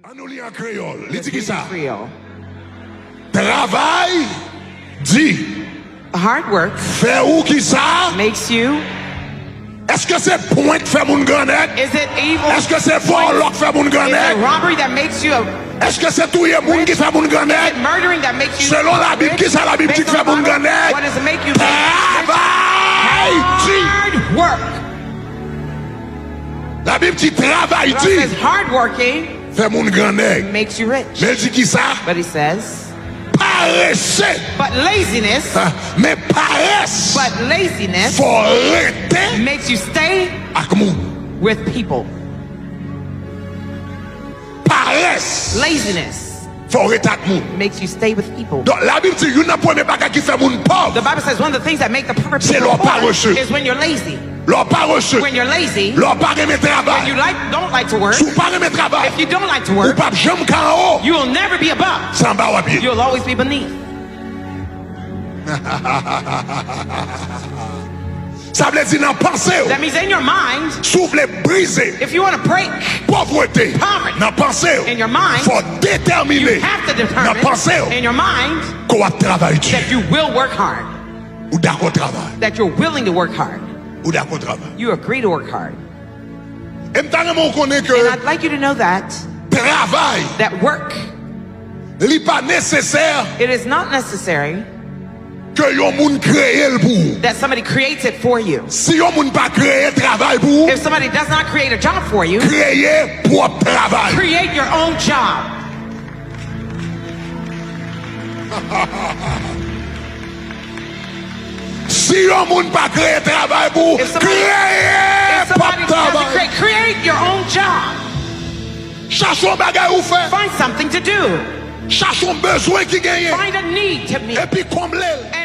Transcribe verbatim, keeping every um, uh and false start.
An nou li an kreyòl. Li di Let's read kisa? in Creole. Travay di Hard work fè ou kisa? Makes you. Èske se pwen k fè moun grannèg? Is it evil? Èske se vòlò k fè moun Is it grannèg? Robbery that makes you a. Èske se touye moun ki fè moun Is it grannèg? Murdering that makes you. Selon Labib, Rich? kisa Labib di k Based fè on the moun Bible, grannèg? What does it make you? Rich? Travay di. Hard work. Labib di travay God di says hard working fè moun grannèg. Makes you rich. Men l di kisa? But he says, Parese. But laziness, Ah, men parès. but laziness Fò w rete. Makes you stay Ak moun. With people. Parès. Laziness Fò w rete ak moun. Makes you stay with people. Donk, Labib di, youn nan premye bagay ki fè moun pòv, The Bible says one of the things that make the poor Se people lè w poor parese. Is when you're lazy. Lè w parese, When you're lazy, lè w pa renmen travay, when you like don't like to work, si w pa renmen travay, if you don't like to ou work, p ap janm ka anwo. You will never be above. Se anba w ap ye. You'll always be beneath. Sa vle di nan panse w, That means in your mind, si w vle brize if you want to break povrete, poverty, nan panse w, in your mind, fò w detèmine you have to nan determine panse w in your mind ke w ap travay di. That you will work hard. Ou dakò travay. That you're willing to work hard. Ou dakò travay. You agree to work hard. E m ta renmen w konnen ke And I'd like you to know that travay that work, li pa nesesè it is not necessary ke yon moun kreye l pou ou. That somebody creates it for you. Si yon moun pa kreye travay pou ou, If somebody does not create a job for you, kreye pwòp travay. Create your own job. Si yon moun pa kreye travay pou ou, If somebody, kreye if somebody pwòp travay. Create, create your own job. Chache yon bagay ou fè. Find something to do. Chache yon bezwen ki genyen. Find a need to meet. Epi konble l.